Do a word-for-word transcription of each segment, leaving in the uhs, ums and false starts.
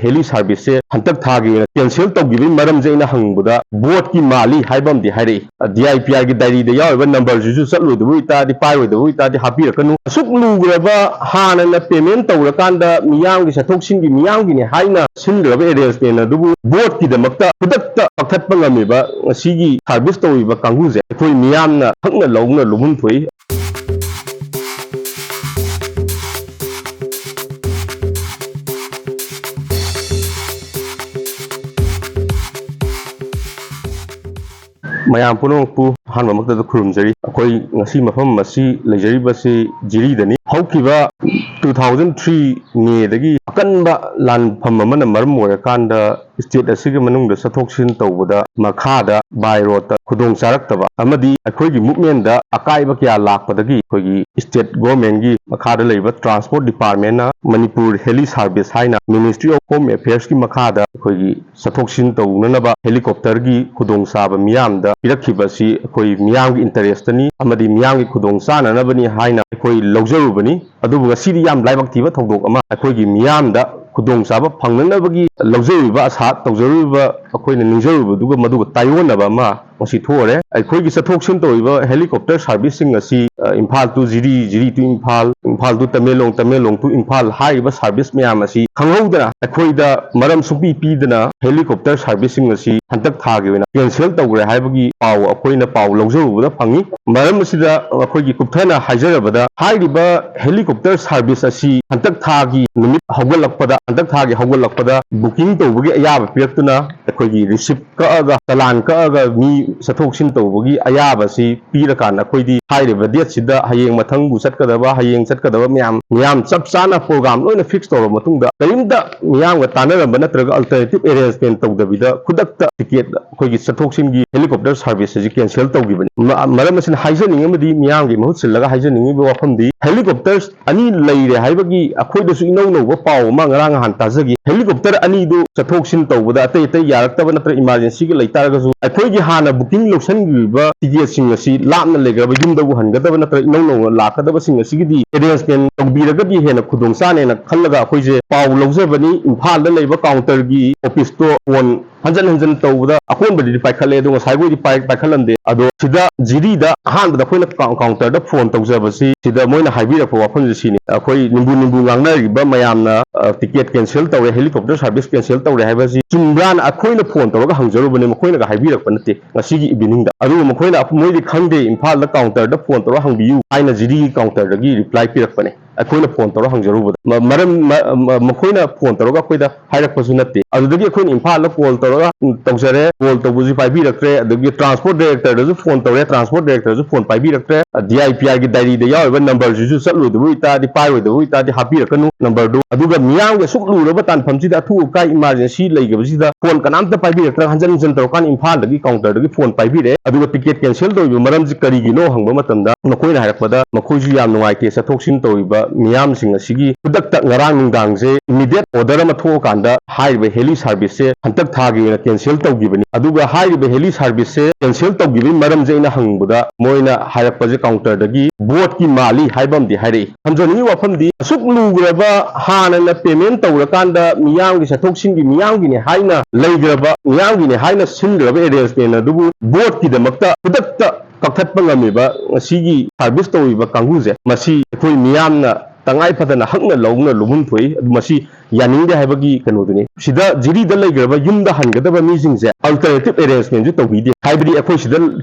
Heli ꯁꯥꯔꯚꯤꯁꯁꯦ ꯍꯟꯗꯛ ꯊꯥꯒꯤ ꯑꯣꯏꯅ ꯀꯦꯟꯁꯦꯜ ꯇꯧꯈꯤꯕꯒꯤ ꯃꯔꯝꯁꯦ ꯑꯩꯅ ꯍꯪꯕꯗ ꯕꯣꯔꯗꯀꯤ ꯃꯥꯜꯂꯤ ꯍꯥꯏꯕ ꯑꯃꯗꯤ ꯍꯥꯏꯔꯛꯏ꯫ ꯗꯤ ꯑꯥꯏ ꯄꯤ ꯑꯥꯔꯒꯤ ꯗꯥꯏꯔꯤꯗ ꯌꯥꯎꯔꯤꯕ ꯅꯝꯕꯔꯁꯤꯁꯨ ꯆꯠꯂꯣꯏꯗꯕ ꯑꯣꯏꯇꯥꯔꯗꯤ, ꯄꯥꯏꯔꯣꯏꯗꯕ ꯑꯣꯏꯇꯥꯔꯗꯤ ꯍꯥꯞꯄꯤꯔꯛꯀꯅꯨ꯫ ꯑꯁꯨꯛ ꯂꯨꯈ꯭ꯔꯕ, ꯍꯥꯟꯅꯅ ꯄꯦꯃꯦꯟ ꯇꯧꯔꯀꯥꯟꯗ ꯃꯤꯌꯥꯝꯒꯤ ꯆꯠꯊꯣꯛ ꯆꯠꯁꯤꯟꯒꯤ ꯃꯤꯌꯥꯝꯒꯤꯅꯦ ꯍꯥꯏꯅ ꯁꯤꯟꯈ꯭ꯔꯕ ꯑꯦꯔꯦꯟꯖꯃꯦꯟ ꯑꯗꯨꯕꯨ ꯕꯣꯔꯗꯀꯤꯗꯃꯛꯇ ꯈꯨꯗꯛꯇ ꯀꯛꯊꯠꯄ ꯉꯝꯃꯤꯕ ꯉꯁꯤꯒꯤ ꯁꯥꯔꯚꯤꯁ ꯇꯧꯔꯤꯕ ꯀꯥꯡꯕꯨꯁꯦ ꯑꯩꯈꯣꯏ ꯃꯤꯌꯥꯝꯅ ꯈꯪꯅ ꯂꯧꯅ ꯂꯨꯒꯨꯝ ꯊꯣꯛꯏ꯫ ꯃꯌꯥꯝ ꯄꯨꯝꯅꯃꯛꯄꯨ ꯑꯍꯥꯟꯕꯃꯛꯇꯗ ꯈꯨꯔꯨꯝꯖꯔꯤ꯫ ꯑꯩꯈꯣꯏ ꯉꯁꯤ ꯃꯐꯝ ꯑꯁꯤ ꯂꯩꯖꯔꯤꯕꯁꯤ ꯖꯤꯔꯤꯗꯅꯤ꯫ ꯍꯧꯈꯤꯕ two thousand three ꯃꯦꯗꯒꯤ ꯑꯀꯟꯕ ꯂꯥꯟꯐꯝ ꯑꯃꯅ ꯃꯔꯝ ꯑꯣꯏꯔꯀꯥꯟꯗ ꯁ꯭ꯇꯦꯠ ꯑꯁꯤꯒꯤ ꯃꯅꯨꯡꯗ ꯆꯠꯊꯣꯛ ꯆꯠꯁꯤꯟ ꯇꯧꯕꯗ ꯃꯈꯥꯗ ꯕꯥꯏ ꯔꯣꯗꯇ ꯈꯨꯗꯣꯡ ꯆꯥꯔꯛꯇꯕ ꯑꯃꯗꯤ ꯑꯩꯈꯣꯏꯒꯤ ꯃꯨꯞꯃꯦꯟꯗ ꯑꯀꯥꯏꯕ ꯀꯌꯥ ꯂꯥꯛꯄꯗꯒꯤ ꯑꯩꯈꯣꯏꯒꯤ ꯁ꯭ꯇꯦꯠ ꯒꯣꯔꯃꯦꯟꯒꯤ ꯃꯈꯥꯗ ꯂꯩꯕ ꯇ꯭ꯔꯥꯟꯁꯄꯣꯔꯠ ꯗꯤꯄꯥꯔꯠꯃꯦꯟꯅ ꯃꯅꯤꯄꯨꯔ ꯍꯦꯂꯤ ꯁꯥꯔꯚꯤꯁ ꯍꯥꯏꯅ ꯃꯤꯅꯤꯁꯇ꯭ꯔꯤ ꯑꯣꯐ ꯍꯣꯝ ꯑꯦꯐꯤꯌꯔꯁꯀꯤ ꯃꯈꯥꯗ ꯑꯩꯈꯣꯏꯒꯤ ꯆꯠꯊꯣꯛ ꯆꯠꯁꯤꯟ ꯇꯧꯅꯅꯕ ꯍꯦꯂꯤꯀꯣꯞꯇꯔꯒꯤ ꯈꯨꯗꯣꯡꯆꯥꯕ ꯃꯤꯌꯥꯝꯗ ꯄꯤꯔꯛꯈꯤꯕ ꯑꯁꯤ ꯑꯩꯈꯣꯏ ꯃꯤꯌꯥꯝꯒꯤ ꯏꯟꯇꯔꯦꯁꯇꯅꯤ ꯑꯃꯗꯤ ꯃꯤꯌꯥꯝꯒꯤ ꯈꯨꯗꯣꯡ ꯆꯥꯅꯅꯕꯅꯤ ꯍꯥꯏꯅ ꯑꯩꯈꯣꯏ ꯂꯧꯖꯔꯨꯕꯅꯤ꯫ ꯑꯗꯨꯕꯨ ꯉꯁꯤꯗꯤ ꯌꯥꯝ ꯂꯥꯏꯕꯛ ꯊꯤꯕ ꯊꯧꯗꯣꯛ ꯑꯃ, ꯑꯩꯈꯣꯏꯒꯤ ꯃꯤꯌꯥꯝꯗ ꯈꯨꯗꯣꯡꯆꯥꯕ ꯐꯪꯅꯅꯕꯒꯤ ꯂꯧꯖꯔꯨꯕ ꯑꯁꯥ, ꯇꯧꯖꯔꯨꯕ ꯑꯩꯈꯣꯏꯅ ꯅꯤꯡꯖꯔꯨꯕꯗꯨꯒ ꯃꯗꯨꯒ ꯇꯥꯏꯑꯣꯟꯅꯕ ꯑꯃ ꯉꯁꯤ ꯊꯣꯛꯑꯔꯦ꯫ ꯑꯩꯈꯣꯏꯒꯤ ꯆꯠꯊꯣꯛ ꯆꯠꯁꯤꯟ ꯇꯧꯔꯤꯕ ꯍꯦꯂꯤꯀꯣꯞꯇꯔ ꯁꯥꯔꯚꯤꯁꯁꯤꯡ ꯑꯁꯤ, ꯑ, Imphal to Jiri, Jiri to Imphal, Imphal to Tamenglong, Tamenglong to Imphal ꯍꯥꯏꯔꯤꯕ ꯁꯥꯔꯚꯤꯁ ꯃꯌꯥꯝ ꯑꯁꯤ ꯈꯪꯍꯧꯗꯅ ꯑꯩꯈꯣꯏꯗ ꯃꯔꯝ ꯁꯨꯡꯄꯤ ꯄꯤꯗꯅ ꯍꯦꯂꯤꯀꯣꯞꯇꯔ ꯁꯥꯔꯚꯤꯁꯁꯤꯡ ꯑꯁꯤ ꯍꯟꯗꯛ ꯊꯥꯒꯤ ꯑꯣꯏꯅ ꯀꯦꯟꯁꯦꯜ ꯇꯧꯈ꯭ꯔꯦ ꯍꯥꯏꯕꯒꯤ ꯄꯥꯎ ꯑꯩꯈꯣꯏꯅ ꯄꯥꯎ ꯂꯧꯖꯔꯨꯕꯗ ꯐꯪꯉꯤ꯫ ꯃꯔꯝ ꯑꯁꯤꯗ ꯑꯩꯈꯣꯏꯒꯤ ꯀꯨꯞꯊꯅ ꯍꯥꯏꯖꯔꯕꯗ, ꯍꯥꯏꯔꯤꯕ ꯍꯦꯂꯤꯀꯣꯞꯇꯔ ꯁꯥꯔꯚꯤꯁ ꯑꯁꯤ ꯍꯟꯗꯛ ꯊꯥꯒꯤ ꯅꯨꯃꯤꯠ ꯍꯧꯒꯠꯂꯛꯄꯗ, ꯍꯟꯗꯛ ꯊꯥꯒꯤ ꯍꯧꯒꯠꯂꯛꯄꯗ ꯕꯨꯀꯤꯡ ꯇꯧꯕꯒꯤ ꯑꯌꯥꯕ ꯄꯤꯔꯛꯇꯨꯅ ꯑꯩꯈꯣꯏꯒꯤ ꯔꯤꯁꯤꯞ ꯀꯛꯑꯒ, ꯆꯂꯥꯟ ꯀꯛꯑꯒ ꯃꯤ ꯆꯠꯊꯣꯛ ꯆꯠꯁꯤꯟ ꯇꯧꯕꯒꯤ ꯑꯌꯥꯕꯁꯤ ꯄꯤꯔꯀꯥꯟꯗ ꯑꯩꯈꯣꯏꯗꯤ ꯍꯥꯏꯔꯤꯕ ꯗꯦꯠꯁꯤꯗ ꯍꯌꯦꯡ ꯃꯊꯪꯕꯨ ꯆꯠꯀꯗꯕ, ꯍꯌꯦꯡ ꯆꯠꯀꯗꯕ ꯃꯌꯥꯝ, ꯃꯌꯥꯝ ꯆꯞ ꯆꯥꯅ ꯄ꯭ꯔꯣꯒ꯭ꯔꯥꯝ ꯂꯣꯏꯅ ꯐꯤꯛꯁ ꯇꯧꯔꯕ ꯃꯇꯨꯡꯗ ꯀꯔꯤꯝꯇ ꯃꯤꯌꯥꯝꯒ ꯇꯥꯟꯅꯔꯝꯕ ꯅꯠꯇ꯭ꯔꯒ ꯑꯜꯇꯔꯅꯦꯇꯤꯞ ꯑꯦꯔꯦꯟꯖꯃꯦꯟ ꯇꯧꯗꯕꯤꯗ ꯈꯨꯗꯛꯇ ꯇꯤꯀꯦꯠ ꯑꯩꯈꯣꯏꯒꯤ ꯆꯠꯊꯣꯛ ꯆꯠꯁꯤꯟꯒꯤ ꯍꯦꯂꯤꯀꯣꯞꯇꯔ ꯁꯥꯔꯚꯤꯁ ꯑꯁꯤ ꯀꯦꯟꯁꯦꯜ ꯇꯧꯈꯤꯕꯅꯤ꯫ ꯃ-, ꯃꯔꯝ ꯑꯁꯤꯅ ꯍꯥꯏꯖꯅꯤꯡꯉꯤ ꯑꯃꯗꯤ ꯃꯤꯌꯥꯝꯒꯤ ꯃꯍꯨꯠ ꯁꯤꯜꯂꯒ ꯍꯥꯏꯖꯅꯤꯡꯉꯤꯕ ꯋꯥꯐꯝꯗꯤ ꯍꯦꯂꯤꯀꯣꯞꯇꯔ ꯑꯅꯤ ꯂꯩꯔꯦ ꯍꯥꯏꯕꯒꯤ ꯑꯩꯈꯣꯏꯗꯁꯨ ꯏꯅꯧ ꯅꯧꯕ ꯄꯥꯎ ꯑꯃ ꯉꯔꯥꯡ ꯅꯍꯥꯟ ꯇꯥꯖꯈꯤ꯫ ꯍꯦꯂꯤꯀꯣꯞꯇꯔ ꯑꯅꯤꯗꯨ ꯆꯠꯊꯣꯛ ꯆꯠꯁꯤꯟ ꯇꯧꯕꯗ ꯑꯇꯩ ꯑꯇꯩ ꯌꯥꯔꯛ ꯂꯥꯛꯇꯕ ꯅꯠꯇ꯭ꯔꯒ emergencyꯒ ꯂꯩꯇꯥꯔꯒꯁꯨ, ꯑꯩꯈꯣꯏꯒꯤ ꯍꯥꯟꯅ booking ꯂꯧꯁꯤꯟꯈꯤꯕ ticketꯁꯤꯡ ꯑꯁꯤ ꯂꯥꯞꯅ ꯂꯩꯈ꯭ꯔꯕ ꯌꯨꯝꯗꯕꯨ ꯍꯟꯒꯗꯕ ꯅꯠꯇ꯭ꯔꯒ ꯏꯅꯧ ꯅꯧꯅ ꯂꯥꯛꯀꯗꯕꯁꯤꯡ ꯑꯁꯤꯒꯤꯗꯤ arrangement ꯇꯧꯕꯤꯔꯒꯗꯤ ꯍꯦꯟꯅ ꯈꯨꯗꯣꯡ ꯆꯥꯅꯦꯅ ꯈꯜꯂꯒ ꯑꯩꯈꯣꯏꯁꯦ ꯄꯥꯎ ꯂꯧꯖꯕꯅꯤ꯫ ꯏꯝꯐꯥꯜꯗ ꯂꯩꯕ counterꯒꯤ officeꯇꯣ phone ꯍꯟꯖꯟ ꯍꯟꯖꯟ ꯇꯧꯕꯗ ꯑꯀꯣꯟꯕꯗꯗꯤ ꯄꯥꯏꯈꯠꯂꯦ, ꯑꯗꯣ ꯉꯁꯥꯏꯈꯣꯏꯗꯤ ꯄꯥꯏ-, ꯄꯥꯏꯈꯠꯂꯝꯗꯦ꯫ ꯑꯗꯣ ꯁꯤꯗ ꯖꯤꯔꯤꯗ ꯑꯍꯥꯟꯕꯗ ꯑꯩꯈꯣꯏꯅ ꯀꯥꯎ-, counterꯗ phone ꯇꯧꯖꯕꯁꯤ, ꯁꯤꯗ ꯃꯣꯏꯅ ꯍꯥꯏꯕꯤꯔꯛꯄ ꯋꯥꯐꯝꯁꯦ ꯁꯤꯅꯤ, ꯑꯩꯈꯣꯏ ꯅꯤꯝꯕꯨ ꯅꯤꯝꯕꯨ ꯉꯥꯡꯅꯔꯤꯕ ꯃꯌꯥꯝꯅ, ꯑ, ticket cancel ꯇꯧꯔꯦ, helicopter service cancel ꯇꯧꯔꯦ ꯍꯥꯏꯕꯁꯤ ꯆꯨꯝꯕ꯭ꯔꯥꯅ ꯑꯩꯈꯣꯏꯅ phone ꯇꯧꯔꯒ ꯍꯪꯖꯔꯨꯕꯅꯦ, ꯃꯈꯣꯏꯅꯒ ꯍꯥꯏꯕꯤꯔꯛꯄ ꯅꯠꯇꯦ꯫ ꯉꯁꯤꯒꯤ eveningꯗ꯫ ꯑꯗꯨꯒ ꯃꯈꯣꯏꯅ, ꯃꯣꯏꯗꯤ ꯈꯪꯗꯦ, ꯏꯝꯐꯥꯜꯗ counterꯗ phone ꯇꯧꯔꯒ ꯍꯪꯕꯤꯌꯨ ꯍꯥꯏꯅ ꯖꯤꯔꯤꯒꯤ counterꯗꯒꯤ reply ꯄꯤꯔꯛꯄꯅꯦ꯫ ꯑꯩꯈꯣꯏꯅ phone ꯇꯧꯔ ꯍꯪꯖꯔꯨꯕꯗ꯫ ꯃ-, ꯃꯔꯝ, ꯃ-, ꯃ-, ꯃꯈꯣꯏꯅ phone ꯇꯧꯔꯒ ꯑꯩꯈꯣꯏꯗ ꯍꯥꯏꯔꯛꯄꯁꯨ ꯅꯠꯇꯦ꯫ ꯑꯗꯨꯗꯒꯤ ꯑꯩꯈꯣꯏꯅ ꯏꯝꯐꯥꯜꯗ call ꯇꯧꯔꯒ, ꯎꯝ, ꯇꯧꯖꯔꯦ, call ꯇꯧꯕꯁꯨ ꯄꯥꯏꯕꯤꯔꯛꯇ꯭ꯔꯦ꯫ ꯑꯗꯒꯤ transport directorꯗꯁꯨ phone ꯇꯧꯔꯦ, transport directorꯁꯨ phone ꯄꯥꯏꯕꯤꯔꯛꯇ꯭ꯔꯦ꯫ DIPRꯒꯤ diaryꯗ ꯌꯥꯎꯔꯤꯕ numberꯁꯤꯁꯨ ꯆꯠꯂꯣꯏꯗꯕ ꯑꯣꯏꯇꯥꯔꯗꯤ, ꯄꯥꯏꯔꯣꯏꯗꯕ ꯑꯣꯏꯇꯥꯔꯗꯤ ꯍꯥꯞꯄꯤꯔꯛꯀꯅꯨ numberꯗꯨ꯫ ꯑꯗꯨꯒ ꯃꯤꯌꯥꯝꯒꯤ ꯑꯁꯨꯛ ꯂꯨꯔꯕ ꯇꯥꯟꯐꯝꯁꯤꯗ, ꯑꯊꯨ ꯑꯀꯥꯏ emergency ꯂꯩꯈꯤꯕꯁꯤꯗ phone ꯀꯅꯥꯝꯇ ꯄꯥꯏꯕꯤꯔꯛꯇ꯭ꯔꯒ ꯍꯟꯖꯟ ꯍꯟꯖꯟ ꯇꯧꯔꯀꯥꯟꯗ ꯏꯝꯐꯥꯜꯗꯒꯤ counterꯗꯒꯤ phone ꯄꯥꯏꯕꯤꯔꯛꯑꯦ꯫ ꯑꯗꯨꯒ ticket cancel ꯇꯧꯔꯤꯕ ꯃꯔꯝꯁꯤ ꯀꯔꯤꯒꯤꯅꯣ ꯍꯪꯕ ꯃꯇꯝꯗ ꯃꯈꯣꯏꯅ ꯍꯥꯏꯔꯛꯄꯗ ꯃꯈꯣꯏꯁꯨ ꯌꯥꯝ ꯅꯨꯡꯉꯥꯏꯇꯦ, ꯆꯠꯊꯣꯛ ꯆꯠꯁꯤꯟ ꯇꯧꯔꯤꯕ ꯃꯤꯌꯥꯝꯁꯤꯡ ꯑꯁꯤꯒꯤ ꯈꯨꯗꯛꯇ ꯉꯔꯥꯡ ꯅꯨꯡꯗꯥꯡꯁꯦ immediate order ꯑꯃ ꯊꯣꯛꯑꯀꯥꯟꯗ ꯍꯥꯏꯔꯤꯕ heli serviceꯁꯦ ꯍꯟꯗꯛ ꯊꯥꯒꯤ ꯑꯣꯏꯅ cancel ꯇꯧꯈꯤꯕꯅꯤ꯫ ꯑꯗꯨꯒ ꯍꯥꯏꯔꯤꯕ heli serviceꯁꯦ cancel ꯇꯧꯈꯤꯕꯒꯤ ꯃꯔꯝꯁꯦ ꯑꯩꯅ ꯍꯪꯕꯗ ꯃꯣꯏꯅ ꯍꯥꯏꯔꯛꯄꯁꯦ counterꯗꯒꯤ boatꯀꯤ ꯃꯥꯜꯂꯤ ꯍꯥꯏꯕ ꯑꯃꯗꯤ ꯍꯥꯏꯔꯛꯏ꯫ ꯊꯝꯖꯅꯤꯡꯉꯤ ꯋꯥꯐꯝꯗꯤ, ꯑꯁꯨꯛ ꯂꯨꯈ꯭ꯔꯕ, ꯍꯥꯟꯅꯅ payment ꯇꯧꯔꯀꯥꯟꯗ ꯃꯤꯌꯥꯝꯒꯤ ꯆꯠꯊꯣꯛ ꯆꯠꯁꯤꯟꯒꯤ ꯃꯤꯌꯥꯝꯒꯤꯅꯤ ꯍꯥꯏꯅ ꯂꯩꯈ꯭ꯔꯕ, ꯃꯤꯌꯥꯝꯒꯤꯅꯤ ꯍꯥꯏꯅ ꯁꯤꯟꯈ꯭ꯔꯕ arrangement ꯑꯗꯨꯕꯨ boatꯀꯤꯗꯃꯛꯇ ꯈꯨꯗꯛꯇ ꯀꯛꯊꯠꯄ ꯉꯝꯃꯤꯕ ꯉꯁꯤꯒꯤ service ꯇꯧꯔꯤꯕ ꯀꯥꯡꯕꯨꯁꯦ, ꯃꯁꯤ ꯑꯩꯈꯣꯏ ꯃꯤꯌꯥꯝꯅ ꯇꯉꯥꯏ ꯐꯗꯅ ꯍꯛꯅ ꯂꯧꯅ ꯂꯧꯐꯝ ꯊꯣꯛꯏ꯫ ꯑꯗꯨ ꯃꯁꯤ ꯌꯥꯅꯤꯡꯗꯦ ꯍꯥꯏꯕꯒꯤ ꯀꯩꯅꯣꯗꯨꯅꯤ꯫ ꯁꯤꯗ ꯖꯤꯔꯤꯗ ꯂꯩꯈ꯭ꯔꯕ ꯌꯨꯝꯗ ꯍꯟꯒꯗꯕ ꯃꯤꯁꯤꯡꯁꯦ alternative arrangementꯁꯨ ꯇꯧꯕꯤꯗꯦ꯫ ꯍꯥꯏꯕꯗꯤ ꯑꯩꯈꯣꯏ ꯁꯤꯗ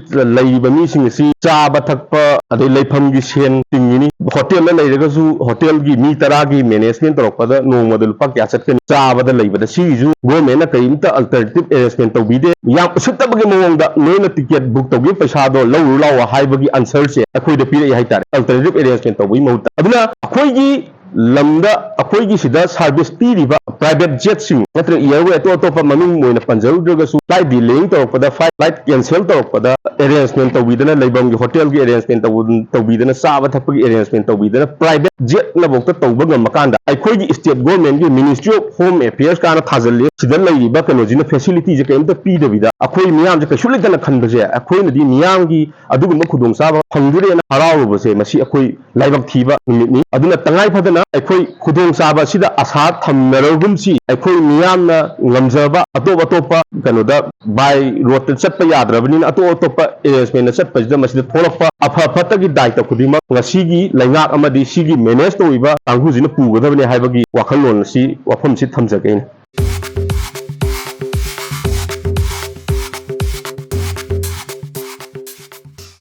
ꯂꯩꯔꯤꯕ ꯃꯤꯁꯤꯡ ꯑꯁꯤ ꯆꯥꯕ ꯊꯛꯄ, ꯑꯗꯩ ꯂꯩꯐꯝꯒꯤ ꯁꯦꯟ ꯇꯤꯡꯉꯤꯅꯤ꯫ Hotelꯗ ꯂꯩꯔꯒꯁꯨ hotelꯒꯤ ꯃꯤ ꯇꯔꯥꯒꯤ management ꯇꯧꯔꯛꯄꯗ ꯅꯣꯡꯃꯗ ꯂꯨꯄꯥ ꯀꯌꯥ ꯆꯠꯀꯅꯤ? ꯆꯥꯕꯗ ꯂꯩꯕꯗ ꯁꯤꯒꯤꯁꯨ governmentꯅ ꯀꯔꯤꯝꯇ alternative arrangement ꯇꯧꯕꯤꯗꯦ꯫ ꯌꯥꯝ ꯎꯁꯤꯠꯇꯕꯒꯤ ꯃꯑꯣꯡꯗ ꯅꯣꯏꯅ ticket book ꯇꯧꯈꯤꯕ ꯄꯩꯁꯥꯗꯣ ꯂꯧꯔꯨ ꯂꯥꯛꯑꯣ ꯍꯥꯏꯕꯒꯤ answerꯁꯦ ꯑꯩꯈꯣꯏꯗ ꯄꯤꯔꯛꯏ ꯍꯥꯏꯇꯥꯔꯦ, alternative arrangement ꯇꯧꯕꯒꯤ ꯃꯍꯨꯠꯇ꯫ ꯑꯗꯨꯅ ꯑꯩꯈꯣꯏꯒꯤ ꯂꯝꯗ ꯑꯩꯈꯣꯏꯒꯤ ꯁꯤꯗ ꯁꯥꯔꯚꯤꯁ ꯄꯤꯔꯤꯕ ꯄ꯭ꯔꯥꯏꯚꯦꯠ ꯖꯦꯠꯁꯤꯡ ꯅꯠꯇ꯭ꯔꯒ ꯏꯌꯔꯋꯦ ꯑꯇꯣꯞ ꯑꯇꯣꯞꯄ ꯃꯃꯤꯡ ꯑꯣꯏꯅ ꯄꯟꯖꯔꯨꯗ꯭ꯔꯒꯁꯨ, ꯐ꯭ꯂꯥꯏꯠ ꯗꯤꯂꯦ ꯇꯧꯔꯛꯄꯗ, ꯐ꯭ꯂꯥꯏꯠ ꯀꯦꯟꯁꯦꯜ ꯇꯧꯔꯛꯄꯗ ꯑꯦꯔꯦꯟꯖꯃꯦꯟ ꯇꯧꯕꯤꯗꯅ, ꯂꯩꯐꯝꯒꯤ ꯍꯣꯇꯦꯜꯒꯤ ꯑꯦꯔꯦꯟꯖꯃꯦꯟ ꯇꯧꯕꯤꯗꯅ, ꯆꯥꯕ ꯊꯛꯄꯒꯤ ꯑꯦꯔꯦꯟꯖꯃꯦꯟ ꯇꯧꯕꯤꯗꯅ, ꯄ꯭ꯔꯥꯏꯚꯦꯠ ꯖꯦꯠꯅꯐꯥꯎꯗ ꯇꯧꯕ ꯉꯝꯃꯀꯥꯟꯗ, ꯑꯩꯈꯣꯏꯒꯤ ꯁ꯭ꯇꯦꯠ ꯒꯣꯔꯃꯦꯟꯒꯤ ꯃꯤꯅꯤꯁꯇ꯭ꯔꯤ ꯑꯣꯐ ꯍꯣꯝ ꯑꯦꯐꯤꯌꯔꯁ ꯀꯥꯏꯅ ꯊꯥꯖꯤꯜꯂꯤ, ꯁꯤꯗ ꯂꯩꯔꯤꯕ ꯀꯩꯅꯣꯁꯤꯅ ꯐꯦꯁꯤꯂꯤꯇꯤꯁꯦ ꯀꯩꯝꯇ ꯄꯤꯗꯕꯤꯗ, ꯑꯩꯈꯣꯏ ꯃꯤꯌꯥꯝꯁꯦ ꯀꯩꯁꯨ ꯂꯩꯇꯅ ꯈꯟꯕꯁꯦ, ꯑꯩꯈꯣꯏꯅꯗꯤ ꯃꯤꯌꯥꯝꯒꯤ ꯑꯗꯨꯒꯨꯝꯕ ꯈꯨꯗꯣꯡꯆꯥꯕ ꯐꯪꯗꯣꯔꯦꯅ ꯍꯔꯥꯎꯔꯨꯕꯁꯦ, ꯃꯁꯤ ꯑꯩꯈꯣꯏ ꯂꯥꯏꯕꯛ ꯊꯤꯕ ꯅꯨꯃꯤꯠꯅꯤ꯫ ꯑꯗꯨꯅ ꯇꯉꯥꯏ ꯐꯗꯅ ꯑꯩꯈꯣꯏ ꯈꯨꯗꯣꯡꯆꯥꯕ ꯑꯁꯤꯗ ꯑꯁꯥ ꯊꯝꯅꯔꯒꯨꯝꯁꯤ꯫ ꯑꯩꯈꯣꯏ ꯃꯤꯌꯥꯝꯅ ꯉꯝꯖꯕ ꯑꯇꯣꯞ ꯑꯇꯣꯞꯄ ꯀꯩꯅꯣꯗ by road ꯇ ꯆꯠꯄ ꯌꯥꯗ꯭ꯔꯕꯅꯤꯅ, ꯑꯇꯣꯞ ꯑꯇꯣꯞꯄ ꯑꯦꯔꯦꯟꯖꯃꯦꯟꯗ ꯆꯠꯄꯁꯤꯗ ꯃꯁꯤꯗ ꯊꯣꯛꯂꯛꯄ ꯑꯐ ꯐꯠꯇꯒꯤ ꯗꯥꯏꯇ ꯈꯨꯗꯤꯡꯃꯛ ꯉꯁꯤꯒꯤ ꯂꯩꯉꯥꯛ ꯑꯃꯗꯤ ꯁꯤꯒꯤ ꯃꯦꯅꯦꯖ ꯇꯧꯔꯤꯕ ꯀꯥꯡꯕꯨꯁꯤꯅ ꯄꯨꯒꯗꯕꯅꯤ ꯍꯥꯏꯕꯒꯤ ꯋꯥꯈꯜꯂꯣꯟ ꯑꯁꯤ, ꯋꯥꯐꯝꯁꯤ ꯊꯝꯖꯒꯦ ꯑꯩꯅ꯫